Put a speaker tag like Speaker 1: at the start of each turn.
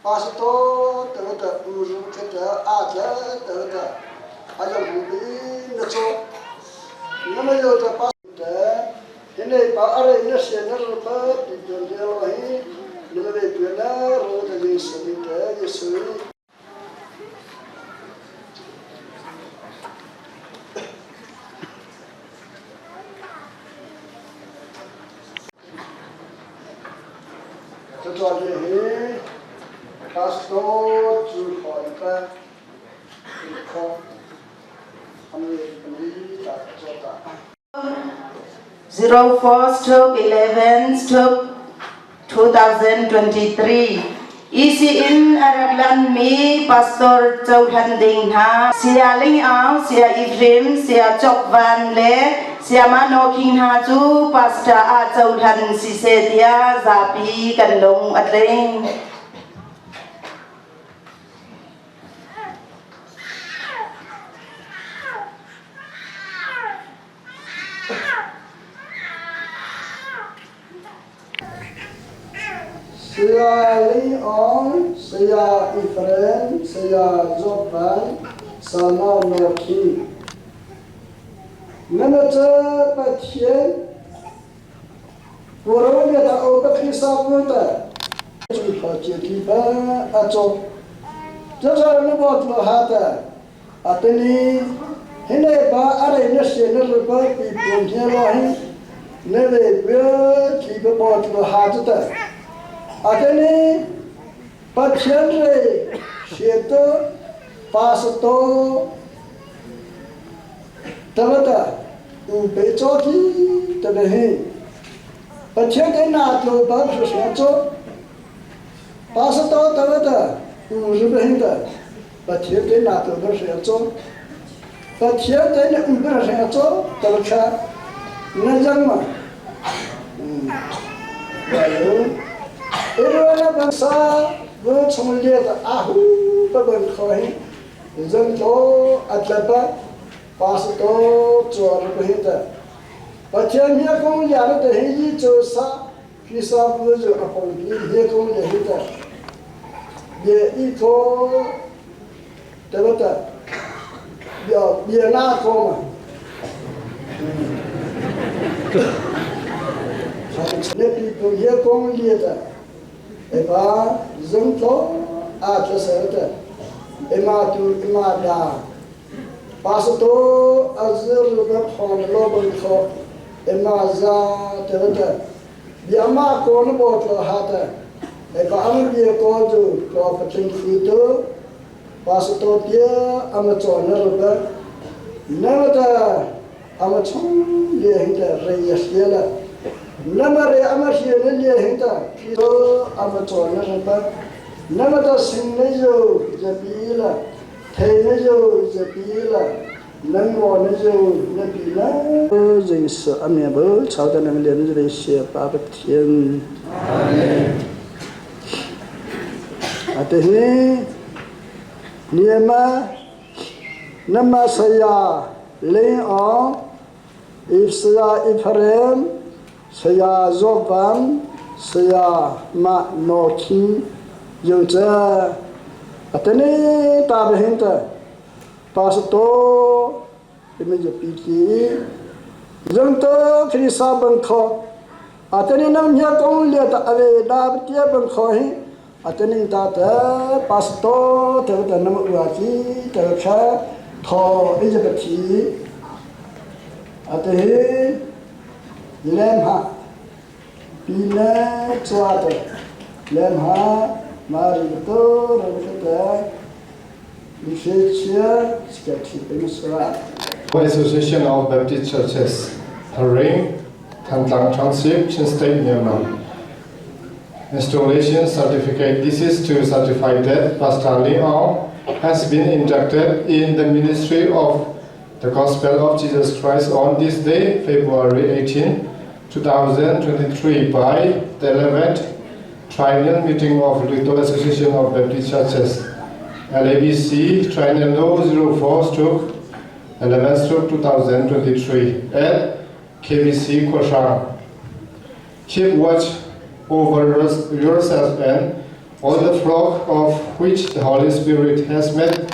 Speaker 1: Pastor te uru te a te te ayam hu bi na cho na ma yo te pa te hine pa are na se na ru pa pi ton de lo hi na ma be pi na ro te Yesu ni te Yesu
Speaker 2: 04 stroke 11 stroke 2023 EC in a rak lanmi Pastor cohlan ding hna Saya Ling Aung, Saya Ephraim, Saya Chok Van le Saya Mano King hna cu pastor ah cohlan siseh tiah zapi kan lung a tling.
Speaker 1: Saya Leon, Saya Ephraim, Saya Jopan, Sama Noki. Nana ca Pathian Puro le da o ka Khrihsa bu ta cu tho che ti ba a cho. Cha na bo tlo ha ta Atani hine ba are na se na ru ba pi pun he lo hi ne le bia thi ba bo tlo ha chu ta. Atani Pathian re se to pa sa to tabata u pe cho thi ta be hi Pathian te na tlo ba su se cho pa sa to tabata u ru be hi ta Pathian te na tlo ba se cho Pathian te na u ba se cho ta kha na jang ma ba yo Ero na sa bo chung le ta a hu ba ban kho hi zan to atlapa pastor chuar ko hi ta Pathian hi kong ya na te hi yi cho sa khi sa bu ju a pong bi hi kong le hi ta ye i tho te ba ta bia bia na ko ma ne pi pu ye kong le ta e ba zang tlo a tla sa ta e ma tu e ma da pastor azir ba phon lo bang kho e ma za te ba ta bia ma ko na bo tlo ha ta e ba am bia ko ju ko pa thing khu tu pastor tia ama cho na ru ba na ta ama chung le hing ta re ya sia la na ma re ama sia na le hing ta to ama cho na ru ba na ma ta sin na yo ja pi la thei na yo ja pi la nang mo na yo na pi la 认识阿弥陀，朝的那个连着的些巴不天。啊，对嘿，你们那么谁呀？林昂，伊是呀，伊帕人，谁呀？若凡，谁呀？马诺基，有这，啊，等你大不行的，80多，你们就比起，人都可以上本课，啊，等你那些工业的阿位那不第二本课嘿，啊，等你大的80多，这个的那么二级，这个看，头一直不提，啊，对，两下，比那抓的，两下，马里多那个的。
Speaker 3: Association of Baptist Churches, Haring, Thantlang Township, Chin State, Myanmar. Installation certificate. This is to certify that Pastor Lee Aung has been inducted in the ministry of the Gospel of Jesus Christ on this day, February 18, 2023, by the 11th Triennial Meeting of Hluttaw Association of Baptist Churches, LABC Triennial No 04 stroke 11 stroke 2023 at KBC Khuahrang. Keep watch over yourself and All the flock of which the Holy Spirit has made